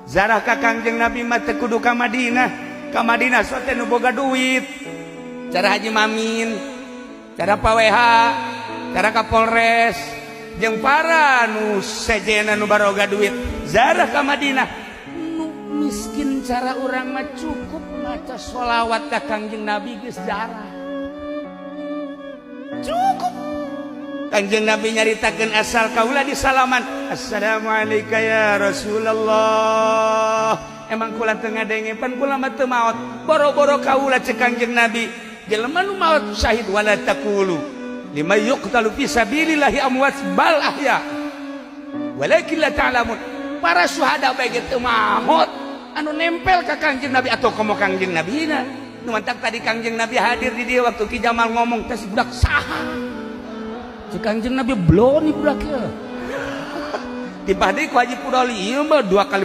Zarah ka Kangjeng Nabi mah teu kudu ka Madinah. Ka Madinah so teh nu boga duit. Cara Haji Mamin, cara Pak WH, cara Kapolres, jeung para nu sejena nu baroga duit. Zarah ka Madinah. Nu miskin cara urang mah cukup maca sholawat ka Kangjeng Nabi geus zarah. Cukup. Kanjeng Nabi nyaritakeun asal kaula di salaman. Assalamualaikum ya Rasulullah. Emang kula teu ngadenge, pan kula mah teu maot. Boro-boro kaula, cek Kangjeng Nabi. Jelema nu maot syahid, wala taqulu lima yuqtalu fi sabilillahi amwat bal ahya. Walakin la ta'lamun. Para syuhada bae ge teu maot. Anu nempel ka Kangjeng Nabi atau komo Kangjeng Nabi na. Nu mantak tadi Kangjeng Nabi hadir di dia waktu Ki Jamal ngomong teh, si budak saha? Cek Kangjeng Nabi, bloni budak ya. Tiba deui ku Haji Pudoli ieu mah dua kali.